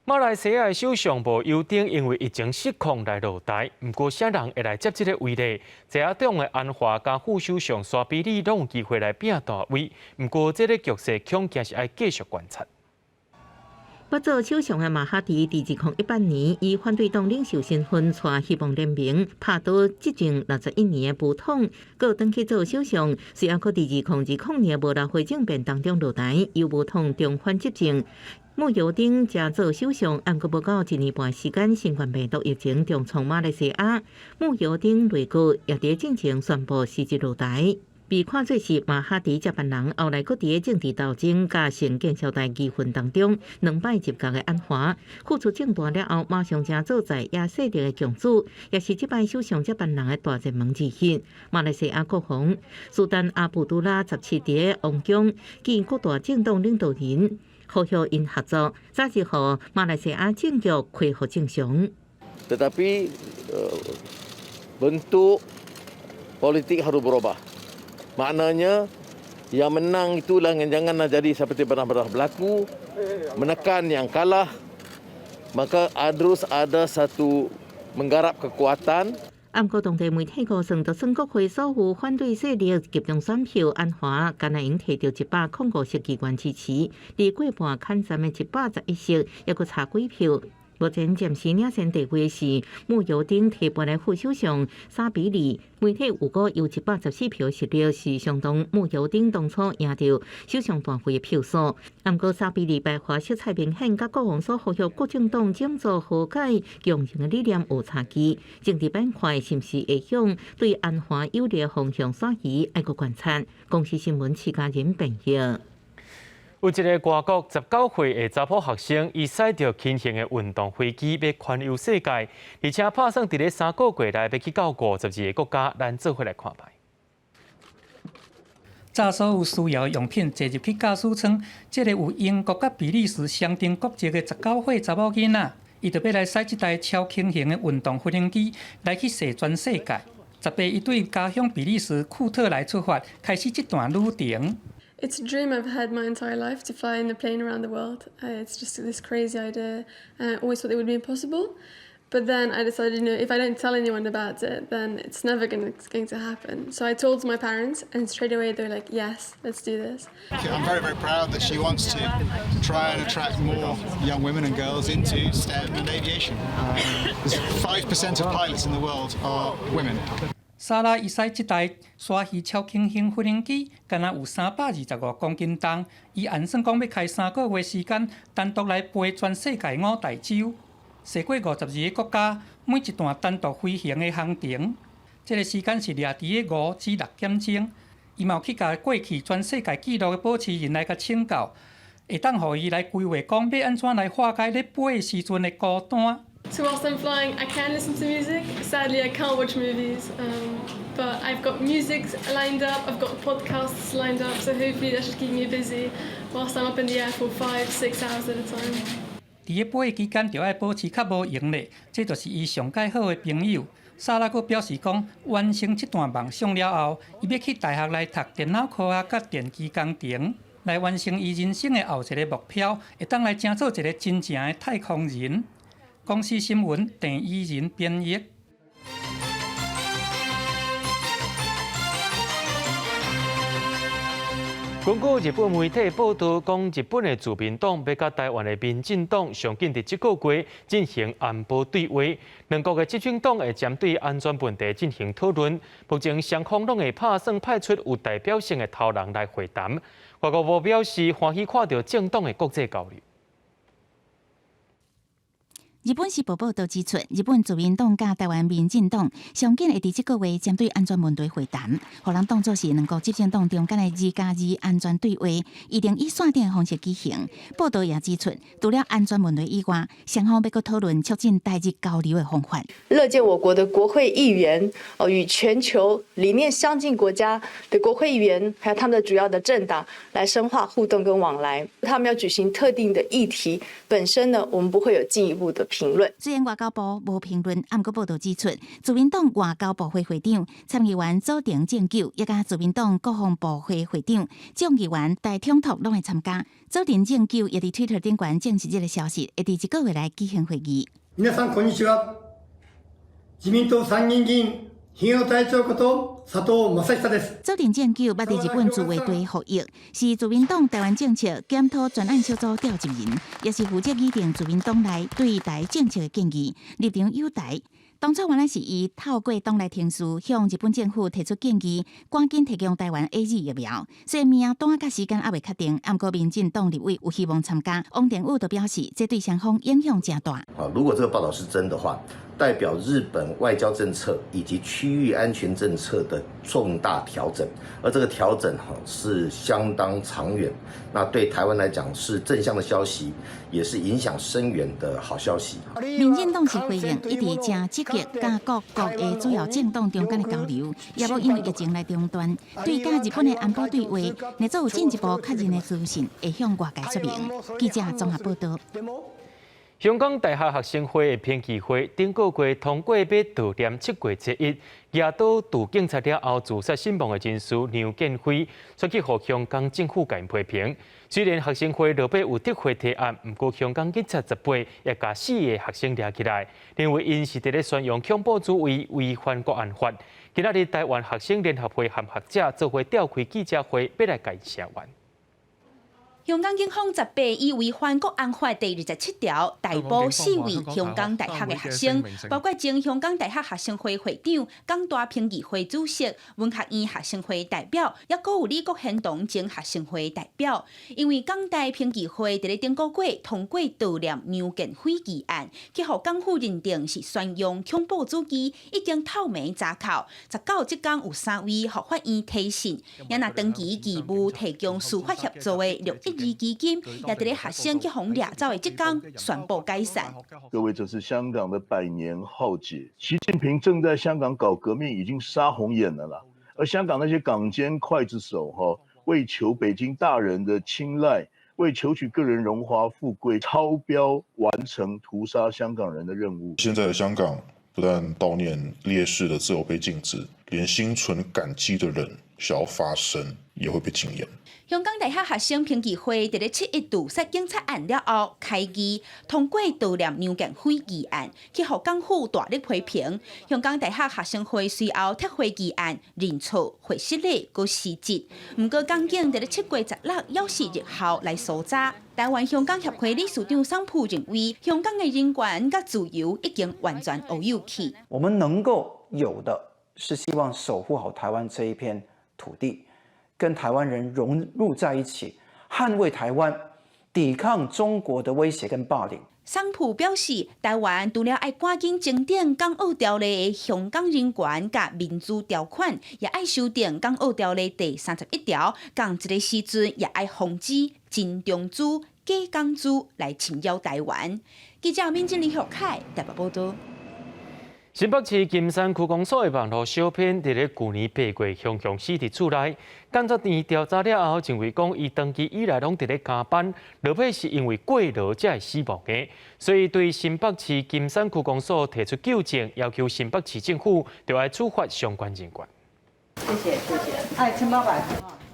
馬來西亞首相慕尤丁因為疫情失控來落台，毋過啥人會來接這个位咧？在野黨的安華佮副首相沙比里攏有機會來拼大位，毋過這个局勢恐驚是愛繼續觀察。捌做首相的馬哈迪，佇2018年以反對黨領袖身份，帶希望聯盟拍倒執政61年的巫統，閣轉去做首相。隨後閣佇2020年無流會政變當中落台，由巫統重返執政。慕尤丁才做首相，毋過無夠一年半時間，新冠病毒疫情重創馬來西亞，慕尤丁內閣也佇進前宣布辭職落台。被看做是馬哈迪接班人，後來閣佇个政治鬥爭佮成見小台議份當中，兩擺入閣的安華，付出政大了後，馬上成做在野勢力的共主，也是這擺首相接班人的大熱門之一。馬來西亞國王蘇丹阿卜杜拉17佇个王宮見各大政黨領導人，呼籲𪜶合作，早日予馬來西亞政局恢復正常。 Tetapi bentuk politik harus berubah. Maknanya yang menang itulah yang janganlah jadi seperti pernah-pernah berlaku, menekan yang kalah, maka harus ada satu menggarap kekuatan. 毋過當地媒體估算，就算國會所有反對勢力集中選票，安華敢若會用提著105席議員支持，離過半牽站的111席，猶閣差幾票。目前暫時領先地位是慕尤丁提拔的副首相沙比里，媒體預估有114票實力是相當慕尤丁當初贏著首相大位的票數。毋過沙比里排華色彩明顯，佮國王所呼籲各政黨整組和解共贏的理念有差距，政治板塊是毋是會向對安華有利的方向轉移，愛閣觀察。公視新聞徐家仁編譯。有一个外國19歲的查埔學生，伊駛著輕型的運動飛機欲環遊世界，而且拍算佇咧3個月內欲去到52个國家，咱做伙來看覓。載所有需要的用品坐入去駕駛艙，這个有英國佮比利時雙重國籍的19歲查某囡仔，伊就欲來駛這台超輕型的運動飛行機來去踅全世界。18，伊對家鄉比利時庫特萊出發，開始這段旅程。 It's a dream I've had my entire life to fly in a plane around the world. It's just this crazy idea. I always thought it would be impossible. But then I decided, if I don't tell anyone about it, then it's never going to happen. So I told my parents, and straight away they were like, yes, let's do this. I'm very, very proud that she wants to try and attract more young women and girls into STEM and aviation. 5% of pilots in the world are women. 莎拉伊駛這台鯊魚超輕型飛行機，敢若有325公斤重。伊按算講欲開3個月時間，單獨來飛全世界五大洲，踅過52個國家，每一段單獨飛行的航程，這个時間是掠佇个5至6點鐘。伊嘛有去共過去全世界紀錄的保持人來共請教，會當予伊來規劃講欲按怎來化解咧飛的時陣的孤單。 So whilst I'm flying, I can listen to music. Sadly, I can't watch movies. But I've got music lined up, I've got podcasts lined up, so hopefully that should keep me busy whilst I'm up in the air for 5, 6 hours at a time. 佇咧飛的期間，著愛保持較無閒咧，這就是伊上蓋好的朋友。莎拉閣表示講，完成這段夢想了後，伊欲去大學來讀電腦科學佮電機工程，來完成伊人生的後一个目標，會當來成做一个真正的太空人。公視新聞鄭伊仁編譯。根據日本媒體報導，講日本的自民黨欲佮台灣的民進黨上緊佇這個月進行安保對話，兩國的執政黨會針對安全問題進行討論。目前雙方攏會拍算派出有代表性的頭人來會談。外交部表示歡喜看著政黨的國際交流。日本時報報導指出，日本自民黨佮台灣民進黨上緊會佇這個月針對安全問題會談，予人當作是兩國執政黨中間的2加2安全對話，預定以線頂的方式舉行。報導也指出，除了安全問題以外，雙方欲閣討論促進台日交流的方法。樂見我國的國會議員哦，與全球理念相近國家的國會議員，還有他們的主要的政黨來深化互動跟往來。他們要舉行特定的議題，本身呢，我們不會有進一步的評論。雖然外交部無評論，毋過報導指出，自民黨外交部會會長參議員佐藤正久，以及自民黨國防部會會長眾議員大塚拓攏會參加。佐藤正久也佇推特頂懸證實這个消息，會佇這個月來舉行會議。皆さんこんにちは。自民党参議院議員日野隊長こと佐藤正久です。佐藤正久捌佇日本自衛隊服役，是自民黨台灣政策檢討專案小組召集人，也是負責擬定自民黨內對台政策的建議，立場友台。當初原來是伊透過黨內程序向日本政府提出建議，趕緊提供台灣 AZ 疫苗。雖然名單佮時間猶未確定，毋過民進黨立委有希望參加。王定宇就表示，這對雙方影響誠大。啊，如果這個報道是真的話，代表日本外交政策以及區域安全政策的重大調整，而這個調整哈是相當長遠，那對台灣來講是正向的消息，也是影響深遠的好消息。民進黨是回應，一直誠積極佮各國的主要政黨中間的交流，也無因為疫情來中斷。對佮日本的安保對話，若做有進一步確認的資訊，會向外界說明。記者綜合報道。香港大學學生會的評議會頂個月通過欲悼念7月11，舉刀襲警察了後自殺身亡的人士梁健輝，煞去予香港政府共批評。雖然學生會落尾有撤回提案，毋過香港警察18也共四个學生掠起來，認為𪜶是佇咧宣揚恐怖主義、違反國安法。今仔日台灣學生聯合會和學者做伙召開記者會，欲來共聲援。香港警方18以違反國安法第27條逮捕四位香港大學的學生，包括前香港大學學生會會長、港大評議會主席、文學院學生會代表，抑閣有李國賢堂前學生會代表。因為港大評議會佇咧頂個月通過悼念梁健輝議案，去予港府認定是宣揚恐怖主義，已經透明查扣。19這工有三位予法院提訊，也若長期義務提供司法協助的612基金，也佇咧學生去予掠走的這工宣布解散。各位，這是香港的百年浩劫，習近平正在香港搞革命，已經殺紅眼了啦。而香港那些港奸劊子手，哈，為求北京大人的青睞，為求取個人榮華富貴，超標完成屠殺香港人的任務。現在的香港不但悼念烈士的自由被禁止，連心存感激的人想要發聲，也會被禁言。香港大學學生評議會佇咧7·1屠殺警察案了後，開議通過悼念梁健輝議案，去予港府大力批評。香港大學學生會隨後撤回議案，認錯、會失禮、閣辭職。毋過港警佇咧7月16，猶是日後來搜查。台灣香港協會理事長桑普認為，香港的人權佮自由已經完全烏有去。我們能夠有的是希望守護好台灣這一片土地。跟台灣人融入在一起，捍衛台灣，抵抗中國的威脅跟霸凌。桑普表示，台灣除了愛趕緊增訂《港澳條例》的香港人權佮民主條款，也愛修訂《港澳條例》第31條，仝一个時陣也愛防止親中資、假港資來侵擾台灣。記者敏靜、李學凱台北報道。新北市金山區公所的網路小編，佇咧舊年8月雄雄死佇厝內，檢察院調查了後，認為講伊長期以來攏佇咧加班，落尾是因為過勞才會死亡的，所以對新北市金山區公所提出糾正，要求新北市政府著愛處罰相關人員。謝謝謝謝，愛請老闆。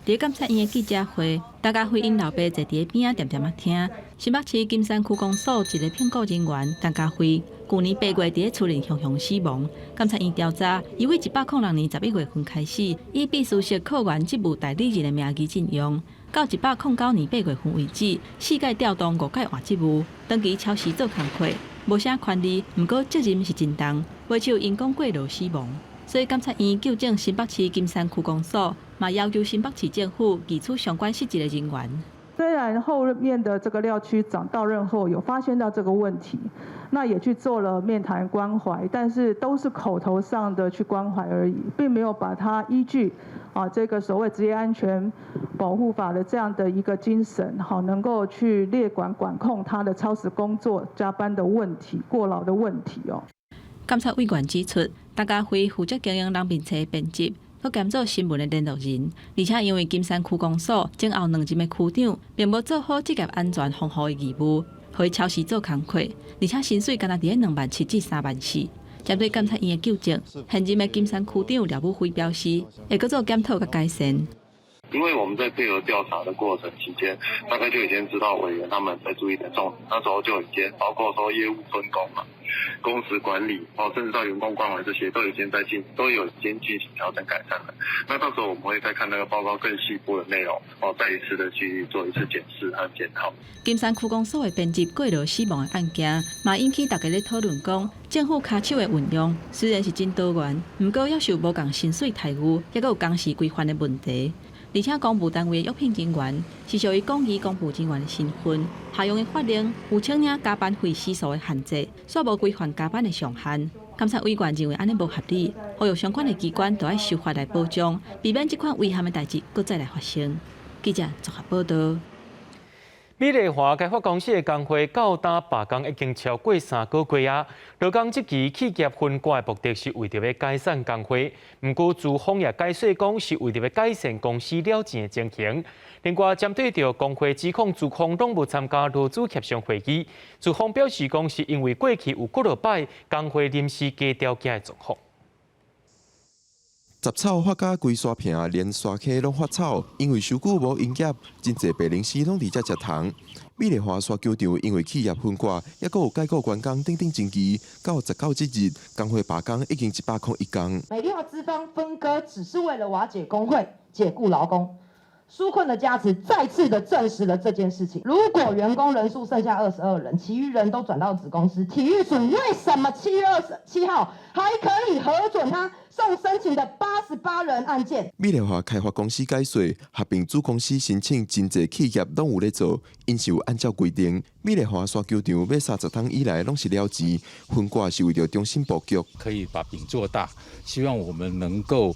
佇監察院的記者會，大家輝𪜶老爸坐佇咧邊仔恬恬仔聽。新北市金山區公所一个聘僱人員陳家輝，舊年8月佇咧厝內雄雄死亡。監察院調查，伊對106年11月份開始，以秘書室課員職務代理人的名義進用，到109年8月份為止，四屆調動五屆換職務，長期超時做工課，無啥權利，毋過責任是真重，袂手因講過勞死亡。所以監察院糾正新北市金山區公所，嘛要求新北市政府移除相關失職的人員。雖然後面的這個廖區長到任後有發現到這個問題，那也去做了面談關懷，但是都是口頭上的去關懷而已，並沒有把它依據啊這個所謂職業安全保護法的這樣的一個精神，好能夠去列管管控他的超時工作、加班的問題、過勞的問題哦。監察委員指出，陳家輝負責經營人民冊編輯，閣兼做新聞的聯絡人，而且因為金山區公所前後兩任的區長，並無做好職業安全防護的義務，予伊超時做工課，而且薪水干焦佇咧2萬7至3萬4。針對監察院的糾正，現任的金山區長廖武輝表示，會閣做檢討佮改善。因為我們在配合調查的過程期間，大概就已經知道委員他們在注意的重點，那時候就已經包括說業務分工嘛、工時管理哦，甚至到員工關懷這些，都已經在進，都有已經進行調整改善了。那到時候我們會再看那個報告更細部的內容，哦，再一次的去做一次檢視和檢討。金山區公所的編輯過勞死亡的案件，嘛引起大家咧討論講，政府跤手的運用雖然是真多元，毋過猶是有無仝薪水待遇，抑閣有工時規範的問題。而且公務單位的約聘人員是屬於廣義公務人員的身份，適用的法令有請領加班費時數的限制，煞無規範加班的上限。監察委員認為按呢無合理，呼籲相關的機關都愛修法來保障，避免這款遺憾的代誌閣再來發生。記者綜合報導。美麗華開發公司的工會到今罷工已經超過3個月啊！勞工這期企業分割的目的是為著欲解散工會，毋過資方也解釋講是為著欲改善公司了錢的情形。另外，針對著工會指控資方攏無參加勞資協商會議，資方表示講是因為過去有幾落擺工會臨時加條件的狀況。雜草發甲規沙坪，連沙溪攏發臭，因為傷久無營業，真濟白零絲攏佇遮食蟲。美麗華沙球場因為企業分割，抑閣有解雇員工等等爭議，到19這日，工會罷工已經101工。美麗華資方分割只是為了瓦解工會、解雇勞工，紓困的加持再次的證實了這件事情。如果員工人數剩下22人，其餘人都轉到子公司，體育署為什麼7月27號還可以核准他送申請的88人案件？美麗華開發公司解說，合併子公司申請真濟企業攏有咧做，𪜶是有按照規定。美麗華沙球場欲30冬以來攏是了錢，分割是為著重新布局，可以把餅做大，希望我們能夠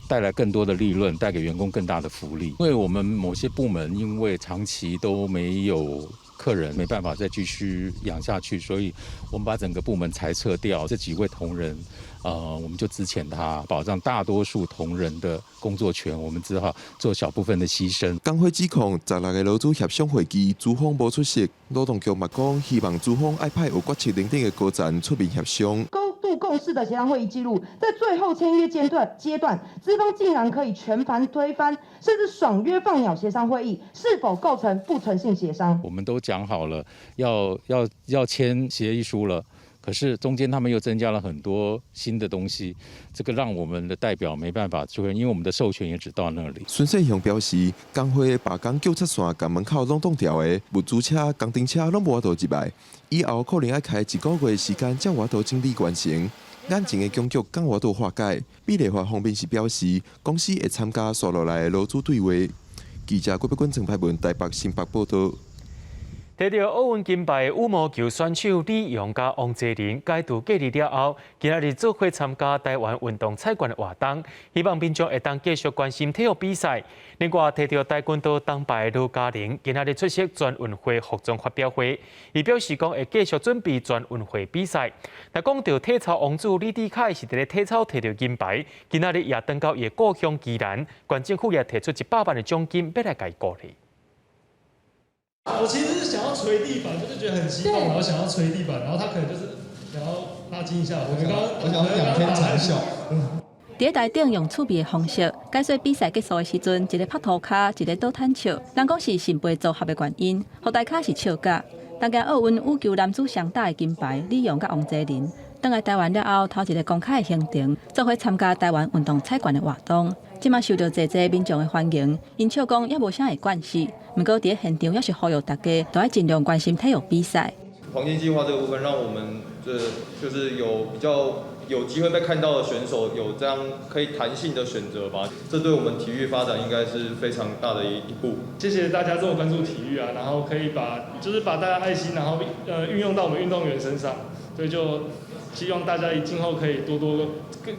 帶來更多的利潤，帶給員工更大的福利。因為我們某些部門因為長期都沒有客人，沒辦法再繼續養下去，所以我們把整個部門裁撤掉。這幾位同仁，我們就資遣他，保障大多數同仁的工作權。我們只好做小部分的犧牲。工會指控16個勞資協商會議，資方無出席。勞動局嘛講，希望資方愛派有決策能力的高層出面協商。高度共識的協商會議記錄，在最後簽約階段，資方竟然可以全盤推翻，甚至爽約放鳥協商會議，是否構成不誠信協商？我們都講好了，要簽協議書了。可是中間他們又增加了很多新的東西，這個讓我們的代表沒辦法出現，因為我們的授權也只到那裡。孫世雄表示，工會罷工叫出線，共門口攏擋牢的，物資車、工程車攏無法度入來，以後可能愛開一個月時間才有法度整理完成。眼前的僵局敢有法度化解？美麗華方面是表示，公司會參加紲落來的勞資對話。記者郭碧君、陳派文台北新北報導。摕著奧運金牌羽毛球選手李洋佮王齊麟解除隔離了後，今仔日做伙參加台灣運動彩券的活動，希望民眾會當繼續關心體育比賽。另外，摕著跆拳道銅牌羅嘉玲今仔日出席全運會服裝發表會，伊表示講會繼續準備全運會比賽。若講著體操王子李智凱是佇咧體操摕著銀牌，今仔日也轉到伊的故鄉宜蘭，縣政府也提出100萬的獎金，欲來共伊鼓勵。我其實是想要捶地板，就是覺得很激動，然後想要捶地板，然後他可能就是想要拉筋一下。我剛剛我想要仰天長嘯。佇台頂用趣味的方式解說比賽結束的時陣，一个拍塗跤，一个倒坦笑，人講是聖杯組合的原因，予大跤是笑甲。東京奧運羽球男子雙打的金牌李洋佮王齊麟，轉來台灣了後，頭一个公開的行程，做伙參加台灣運動彩券的活動。這馬受著濟濟民眾的歡迎，𪜶笑講猶無啥會慣勢，毋過佇現場猶是呼籲大家都愛盡量關心體育比賽。黃金計劃這個部分，讓我們這就是有比較有機會被看到的選手，有這樣可以彈性的選擇吧。這對我們體育發展應該是非常大的一步。謝謝大家這麼關注體育啊，然後可以把就是把大家愛心，然後運用到我們運動員身上，所以就希望大家今後可以多多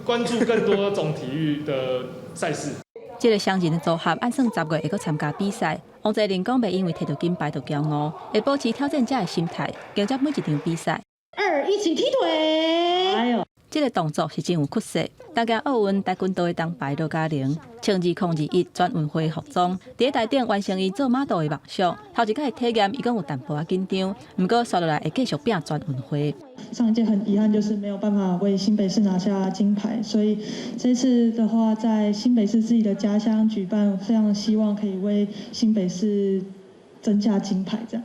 關注更多種體育的賽事。這个雙人的組合按算10月會閣參加比賽。王齊麟講，袂因為摕著金牌就驕傲，會保持挑戰者的心態，迎接每一場比賽。二，一起踢腿。哎呦！這个動作是真有骨勢。東京奧運跆拳道的銅牌羅嘉玲，穿2021全運會服裝，佇台頂完成伊做馬道的夢想。頭一擺體驗，伊講有淡薄仔緊張，毋過紲落來會繼續拼全運會。上一屆很遺憾，就是沒有辦法為新北市拿下金牌，所以這次的話，在新北市自己的家鄉舉辦，非常希望可以為新北市增加金牌，這樣。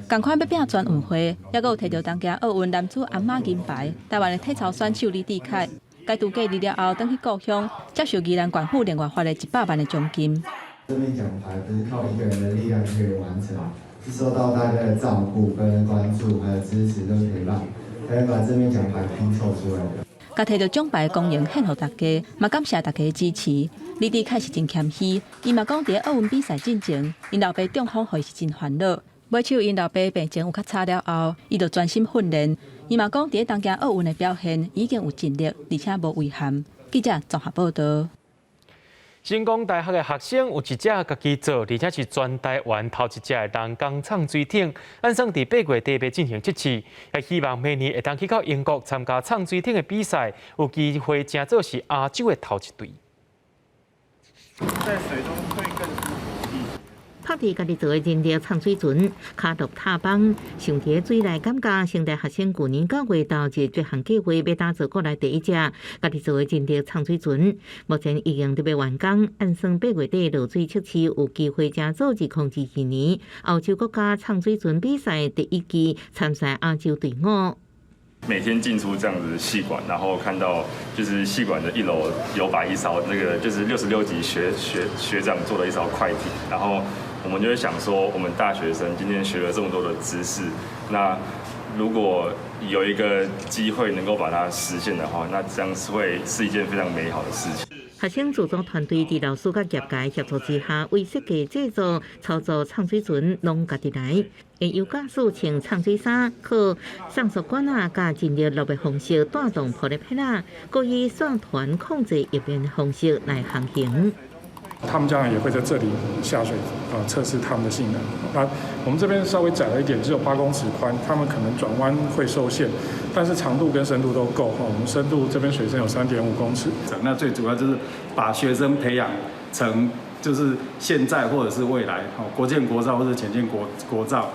仝款欲拼全運會，猶閣有提著東京奧運男子鞍馬銀牌，台灣的體操選手李智凱，解除隔離了後，轉去故鄉接受宜蘭縣府另外發的100萬的獎金。這面獎牌不是靠一個人的力量就可以完成，是受到大家的照顧跟關注，還有支持跟陪伴，才能把這面獎牌拼湊出來的。共提著獎牌光榮獻予大家，嘛感謝大家的支持。李智凱是真謙虛，伊嘛講佇奧運比賽進前，𪜶老爸中風予伊是真煩惱。尾手𪜶老爸病情有較差了後，伊就專心訓練。伊嘛講，佇東京奧運的表現已經有盡力，而且無遺憾。記者綜合報道。成功大學的學生有一隻家己做，而且是全台灣頭一隻的人工藏水艇，按算佇8月底欲進行測試，也希望明年會當去到英國參加藏水艇的比賽，有機會成做是亞洲的頭一隊。在水中會更舒服。拍佇家己做的人力藏水船，跤落踏枋，想佇水內感覺，成大學生舊年9月投入這項計劃，欲打造國內第一隻家己做的人力藏水船，目前已經佇欲完工，按算8月底落水測試，有機會成做2022年歐洲國家藏水船比賽第一支參賽亞洲隊伍。每天進出這樣子系館，然後看到就是系館的一樓有擺一艘那個就是66級學長做的一艘快艇，然後我們就會想說，我們大學生今天學了這麼多的知識，那如果有一個機會能夠把它實現的話，那這樣是會是一件非常美好的事情。學生自組團隊佇老師佮業界協助之下，為設計、製作、操作藏水船攏家己來，會由駕駛穿藏水衫，靠上述管仔佮人力落的方式帶動玻璃片仔，閣以線團控制翼面的方式來航行。他們將來也會在這裡下水啊，測試他們的性能。那我們這邊稍微窄了一點，只有8公尺寬，他們可能轉彎會受限，但是長度跟深度都夠。我們深度這邊水深有3.5公尺。那最主要就是把學生培養成就是現在或者是未來，國艦國造或者潛艦國造，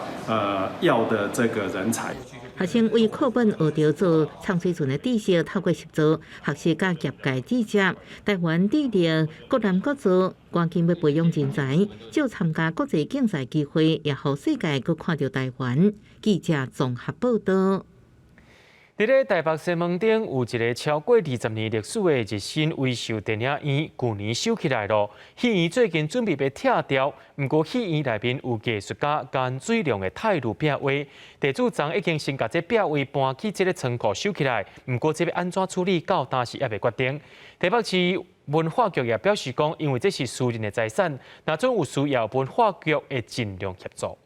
要的這個人才。學生為課本學著做藏水船的知識，透過實作學習佮業界知識。台灣致力國南國造，趕緊欲培養人才，藉參加國際競賽機會，也予世界閣看著台灣。記者綜合報道。佇咧台北西門町有一个超過20年歷史的日新威秀電影院，舊年收起來囉。戲院最近準備欲拆掉，毋過戲院內面有藝術家顏水龍的泰魯壁畫，地主昨已經先共這壁畫搬去這个倉庫收起來，毋過這欲按怎處理，到今時猶未決定。台北市文化局也表示講，因為這是私人的財產，若準有需要，文化局會盡量協助。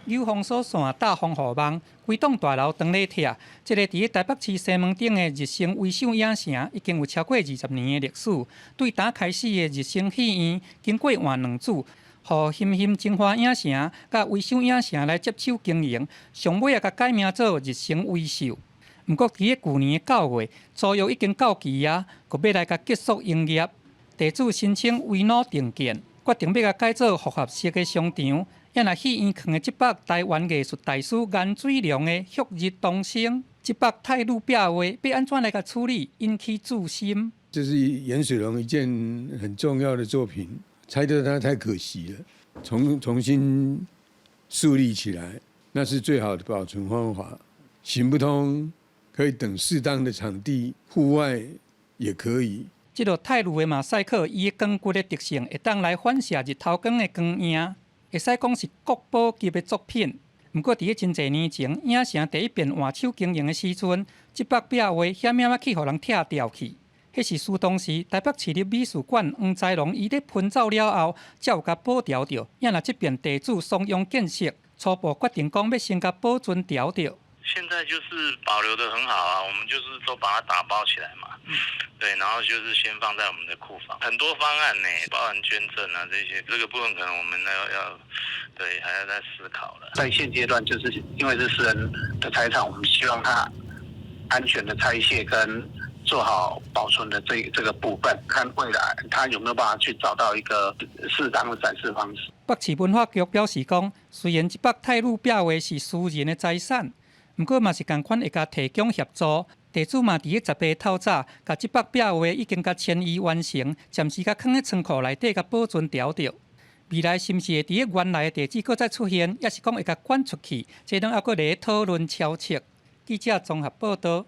有封鎖線、搭防護網，規棟大樓當咧拆。這个佇咧台北市西門町的日升威秀影城，已經有超過20年的歷史。對今開始的日升戲院，經過換兩主，予欣欣精華影城佮威秀影城來接手經營，上尾仔共改名做日升威秀。毋過佇咧舊年的9月，租約已經到期啊，閣欲來共結束營業。地主申請違弩重建，決定欲共改做複合式的商場。也若戲院囥的這幅台灣藝術大師顏水龍的《旭日東升》這幅泰魯壁畫，欲按怎來共處理，引起注心。這是顏水龍一件很重要的作品，拆掉它太可惜了。重新樹立起來，那是最好的保存方法。行不通，可以等適當的場地，戶外也可以。這个泰魯的馬賽克，伊的光骨的特性，會當來反射日頭光的光影。會使講是國寶級的作品。毋過，佇咧真濟年前，影城第一遍換手經營的時陣，這幅壁畫險仔去予人拆掉去。彼是時當時台北市立美術館黃才龍伊咧分走了後，才有共保留著。也若這邊地主松陽建設初步決定講欲先共保存牢著。現在就是保留得很好啊，我們就是都把它打包起來嘛，對，然後就是先放在我們的庫房，很多方案呢，包含捐贈啊這些，這個部分可能我們要，對，還要再思考了。在現階段，就是因為是私人的財產，我們希望它安全的拆卸跟做好保存的這個部分，看未來他有沒有辦法去找到一個適當的展示方式。北市文化局表示講，雖然這幅太魯壁畫是私人的財產，毋過嘛是仝款會共提供協助。地主嘛佇咧18透早，共這幅壁畫已經共遷移完成，暫時共囥咧倉庫內底，共保存牢著。未來是毋是會佇咧原來的地址閣再出現，抑是講會共搬出去？這攏猶閣咧討論敲策。記者綜合報導。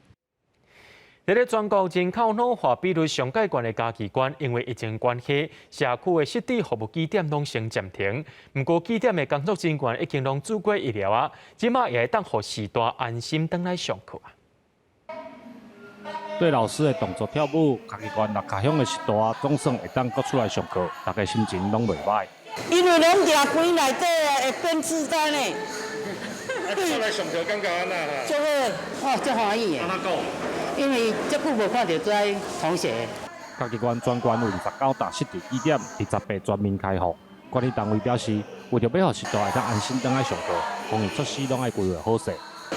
佇咧全國人口老化比率上蓋懸的嘉義縣，因為疫情關係，社區的失智服務據點攏先暫停。毋過據點的工作人員已經攏注過疫苗啊，這馬也會當予序大安心轉來上課啊。對老師的動作跳舞，嘉義縣六跤鄉的序大總算會當閣出來上課，大家心情攏袂䆀。因為攏定規內底會變痴呆呢。啊，出來上課感覺按怎啦？足好，哦，足歡喜的。按怎講？因為遮久無看著這同學。嘉義縣全縣有29棟失智據點，佇18全面開放。管理單位表示，為著欲予序大會當安心轉來上課，防疫措施攏愛規劃好勢。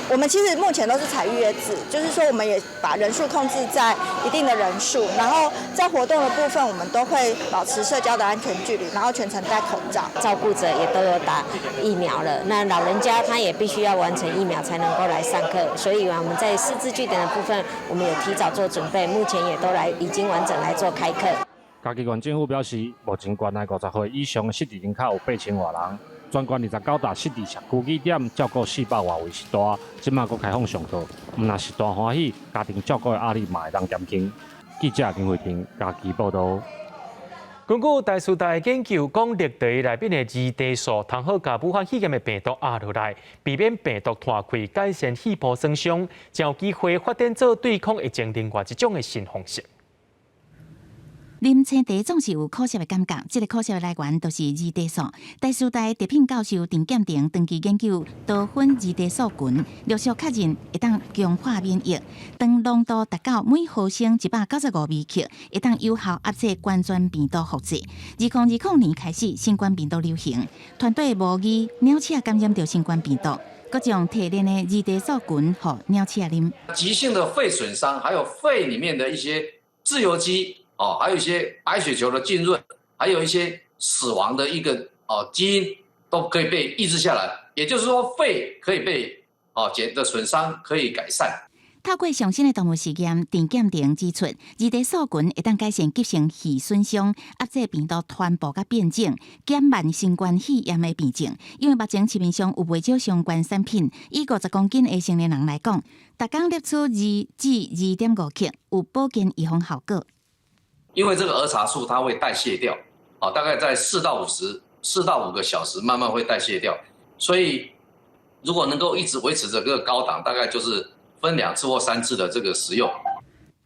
我們其實目前都是採預約制，就是說我們也把人數控制在一定的人數，然後在活動的部分，我們都會保持社交的安全距離，然後全程戴口罩。照顧者也都有打疫苗了，那老人家他也必須要完成疫苗才能夠來上課，所以我們在失智據點的部分，我們有提早做準備，目前也都來已經完整來做開課。嘉義縣政府表示，目前縣內50歲以上的失智人口有8000外人。全縣29棟失智社區據點，照顧400外位序大，這馬閣開放上課，毋但序大歡喜，家庭照顧的壓力嘛會當減輕。記者林慧婷嘉義報導。根據台師大研究，講綠茶內面的兒茶素，通好共武漢肺炎的病毒壓落來，避免病毒拖開，改善肺部損傷，才有機會發展做對抗疫情另外一種的新方式。啉青茶總是有苦澀的感覺，這個苦澀的來源就是兒茶素。台師大特聘教授陳劍廷長期研究多酚兒茶素群，陸續確認會當強化免疫。當濃度達到每毫升195微克，會當有效壓制冠狀病毒複製。2020年開始，新冠病毒流行，團隊模擬鳥鼠感染著新冠病毒，閣將提煉的兒茶素群予鳥鼠啉。急性的肺損傷，還有肺裡面的一些自由基。哦，還有一些白血球的浸潤，還有一些死亡的一個基因都可以被抑制下來，也就是說肺可以被減的損傷可以改善。透過上新的動物實驗，陳劍廷指出，兒茶素群會當改善急性肺損傷，壓制病毒傳播佮變種，減慢新冠肺炎的病症。因為目前市面上有袂少相關產品，以50公斤的成年人來講，逐工攝取2至2.5克，有保健預防效果。因為這個兒茶素它會代謝掉，大概在4到5個小時慢慢會代謝掉，所以如果能夠一直維持這個高檔，大概就是分2次或3次的這個食用。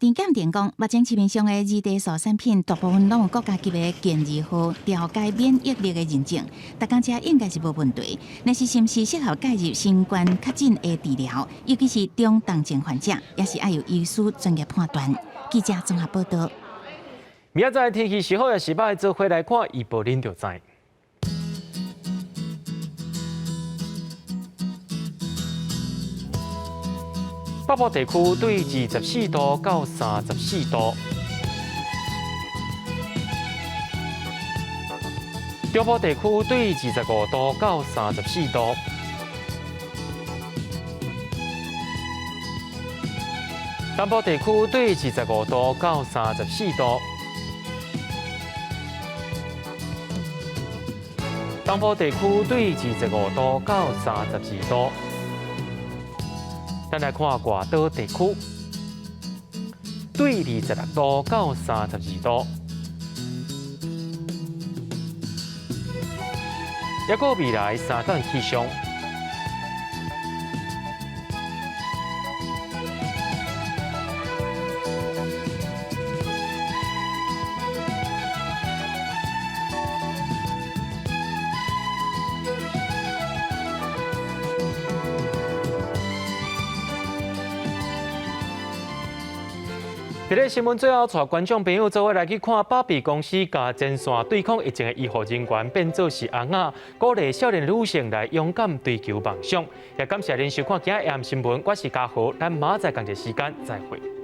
陳劍廷講，目前市面上的兒茶素產品大部分攏有國家級的健字號調節免疫力的認證，逐工吃應該是無問題。但是，是毋是適合介入新冠確診的治療，尤其是中重症患者，也是愛由醫師專業判斷。記者綜合報導。明仔載天氣是好抑是䆀，做伙來看預報，恁就知。北部地區對24度到34度，中部地區對25度到34度，南部地區對25度到34度。東部地區對25度到32度。咱來看外島地區，對26度到32度。抑閣未來三天氣象。佇咧新聞最後，帶觀眾朋友做伙來去看芭比公司共前線對抗疫情的醫護人員變做是尪仔，鼓勵少年女性來勇敢追求夢想。也感謝您收看今日 AM 新聞，我是嘉豪，咱明仔載仝一個時間再會。